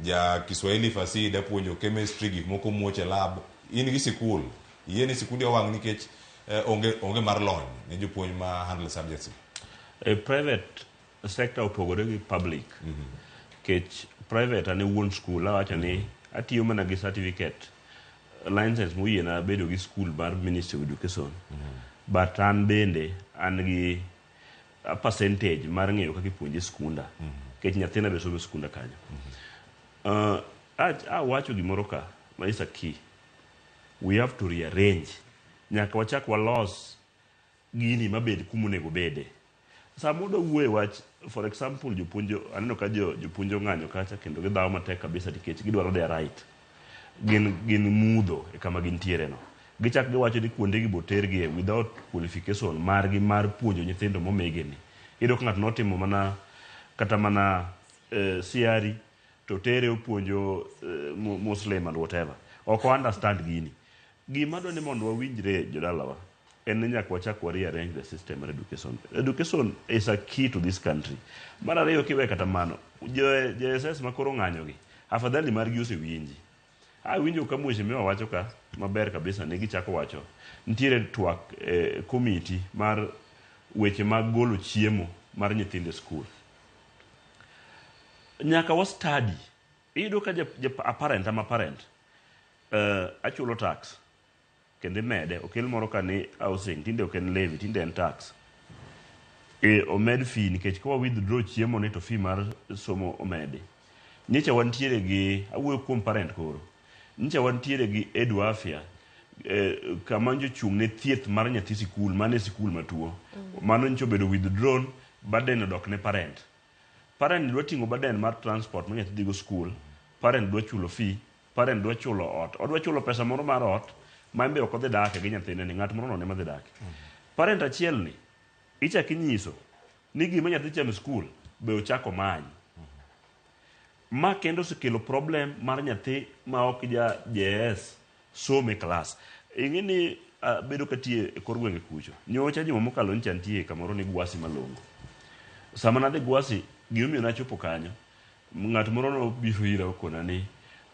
Ja Kiswahili fasihi da puonjo chemistry gik moko muoch e lab. In gi sikul. Yie ni sikundi owang' nikech eh, onge onge mar lony ne jopuonj ma handle subjects. E private sector opogore gi public. Kech private an e wuon school awacho ni atiyo mana gi certificate license moyiena bedo gi school mar Ministry of Education. But an bende an gi a percentage mar ng'eyo kaka ipuonje skunda. Kech nyathina be somo e skunda kanyo. Awacho gimoro ka ma is a key. We have to rearrange. Nyaka wachak walos gini mabed kumonego obede. Sama wadwa wuoyo e wach, for example, jopuonj, aneno ka jopuonj ong'anyo kacha kendo gidhawo matek kabisa nikech gidwaro their right. Gin mudho e kama gintiere no. Gichak giwacho ni kuonde gi botergie without qualification margi mar puonjo nyithindo momigi ni. Iyudo ka ng'ato notimo mana kata mana CRE to tere opuonjo Muslim and whatever. Ok o understand gini. Gima adwa ni mondo wawinjre jodalawa en ni nyaka wachak wa rearrange the system mar education. Education is a key to this country. Mar ariyo kiwe kata mano, jo JSS ma koro ng'anyo gi, afadhali margi osewinji. Awinjo ka mheshimiwa wacho ka maber kabisa ni gichako wacho nitiere twak e komiti mar weche mag golo chiemo mar nyithindo e skul. Nyaka wa study. Iyudo ka a parent, am a parent, achulo tax kendo imede okel moro ka ni housing tinde ok en levy tinde en tax omed fee nikech ka wa withdraw chiemo ni to fee mar somo omedi. Nyicha wantiere gi awuoyo kuom parent koro. Nyicha wantiere gi Edu Afya kama jochung' ne thieth mar nyathi sikul mane sikul matuo. Mano nyicha obedo withdrawn burden odok ne parent. Parent dwa ting'o burden mar transport ma nyathi dhigo skul, parent dwa chulo fee, parent dwa chulo ot. Odwa chulo pesa moro mar ot ma en be ok odhi dake gi nyathine ni ng'at moro no ema dhi dake. Parent achiel ni ichak inyiso ni gima nyathi chamo e skul be ochak omany. Ma kendo osekelo problem mar nyathi ma ok ja JS somo e klas. Ing'e ni bedo katiye e kor gwenge kucho. Nyocha juma mokalo nyocha nitie kamoro ni Gwasi Malongo. Sama nadhi Gwasi, gimomiyo nachopo kanyo, ng'at moro nobiro ira okona ni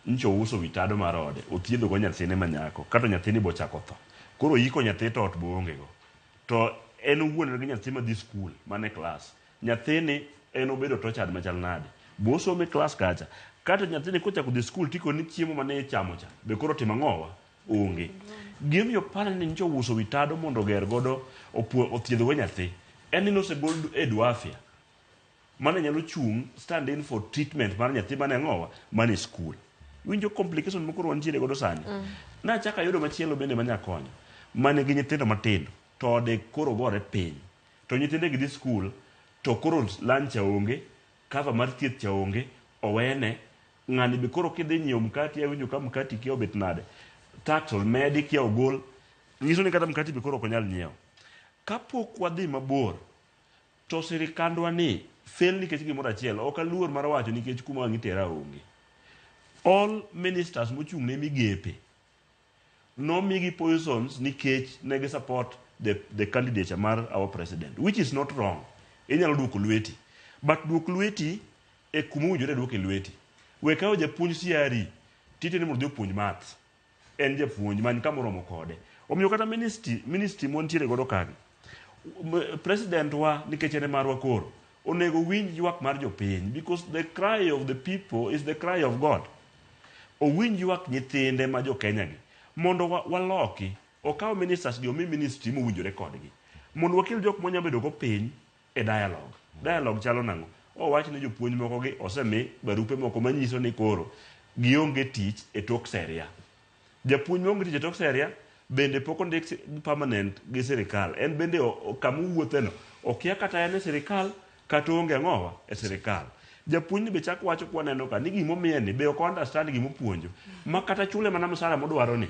nyocha ouso wi tado mar ode, othiedho go nyathine ma nyako, kato nyathini bochako tho. Koro oyiko nyathi to ot boonge go. To en owuon en gi nyathi madhi skul, man e klas. Nyathini en obedo tortured machal nade? Bo osomo e klas kacha. Kato nyathini kochako dhi skul tikoni ni chiemo mane ichamo cha be koro timo ang'owa? Onge. Gimomiyo pare ni nyocha ouso wi tado mondo oger godo othiedh go nyathi en ni nosegol Edu Afya mane nyalo chung' stand in for treatment mar nyathi mane ang'owa mane skul. Iwinjo complication mokoro wantiere godo sani. Nachako ayudo machielo bende manya konyo mane gi nyithindo matindo to ode koro gore piny to nyithinde gi dhi skul to koro lunch cha onge, cover mar thieth cha onge, owene ng'ani be koro kidhi nyiewo mkati awinjo ka mkati kia obet nade tax omedi kia ogol nyiso ni kata mkati be koro ok onyal nyiewo. Kapok wadhi mabor to sirikandwa ni fail nikech gimoro achiel ok aluor mar wacho nikech kuma wang' itera onge. All ministers mochung' ne migepe nomigi poisons nikech ne gi support the candidature mar our president which is not wrong. Inyalo duoko lweti but duok lweti e kuma owinjore duoke lweti. We kawo japuonj CRE titene mondo odhi opuonj maths. En japuonj many kama oromo kode. Omiyo kata ministry mwantiere godo kagi president wa nikech en e marwa koro onego winj ywak mar jopiny because the cry of the people is the cry of God. Owinj ywak nyithinde ma jo Kenya gi mondo waloki okaw ministers gi omi ministry mowinjore kodgi mondo wakel jok mwanya bedo go piny e dialogue. Dialogue chalo nang'o? Owach ni jopuonj moko gi osemi barupe moko manyiso ni koro gionge tich e tok seria. Japuonj maonge tich e tok seria bende pok ondik permanent gi sirikal. En bende kama owuothe no okia kata en e sirikal kata oonge ang'owa e sirikal. Japuonj ni be chak wacho kwaneno ka ni gimomiye ni be ok understand gimopuonjo ma kata chule mana msara modwaro ni.